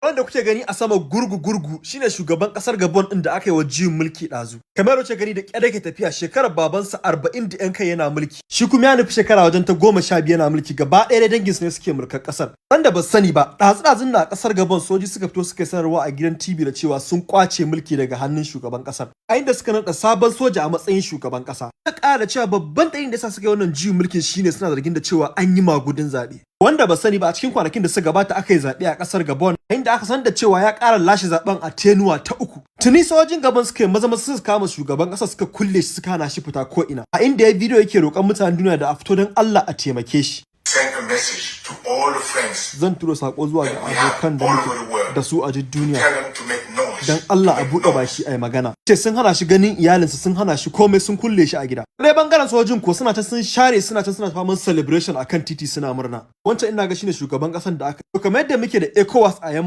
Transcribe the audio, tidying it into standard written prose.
Wanda kuke gani a sama gurgu gurgu shine shugaban kasar Gabon din da aka yi wa juyin mulki ɗazu. Kamar yadda gani, da ƙyar yake tafiya. Shekarar babansa 40 da yan kai yana mulki. Shi kuma ya nufi shekara wajen ta 15 yana mulki. Gaba ɗaya dai danginsu ne suke mulkar kasar. Wanda ba sani ba, ɗazu ɗazun na kasar Gabon soji suka fito suka yi sanarwa a gidan TV da cewa sun kwace mulki daga hannun shugaban kasar, a inda suka naɗa sabon soja a matsayin shugaban kasa. Ta ƙara cewa babban dalilin da yasa suka yi wannan juyin mulkin shine suna zargin da cewa an yi magudin zaɓe. Wanda ba sani ba, a cikin kwanakin da suka gabata aka yi zaɓe a ƙasar Gabon, inda aka san da cewa ya ƙara lashe zaben a tenuwa ta uku. Tuni sojin Gabon suka yi maza maza suka kama shugaban ƙasar, suka kulle shi, suka hana shi fita ko ina. A inda ya bidiyo yake roƙon mutanen duniya da a fito don Allah a taimake shi. Send a message to all the friends. Zan tura sako zuwa ga abokan da muke da su a duk duniya. Tell them to make noise. Dan Allah a buɗe baki a yi magana. Ce sun hana shi ganin iyalinsa, sun hana shi komai, sun kulle shi a gida. Ɗaya bangaren sojin ko suna can sun share, suna can suna faman celebration akan titi, suna murna. Wancan ina ga shine shugaban ƙasan da aka. To, kamar yadda muke da ECOWAS a yamma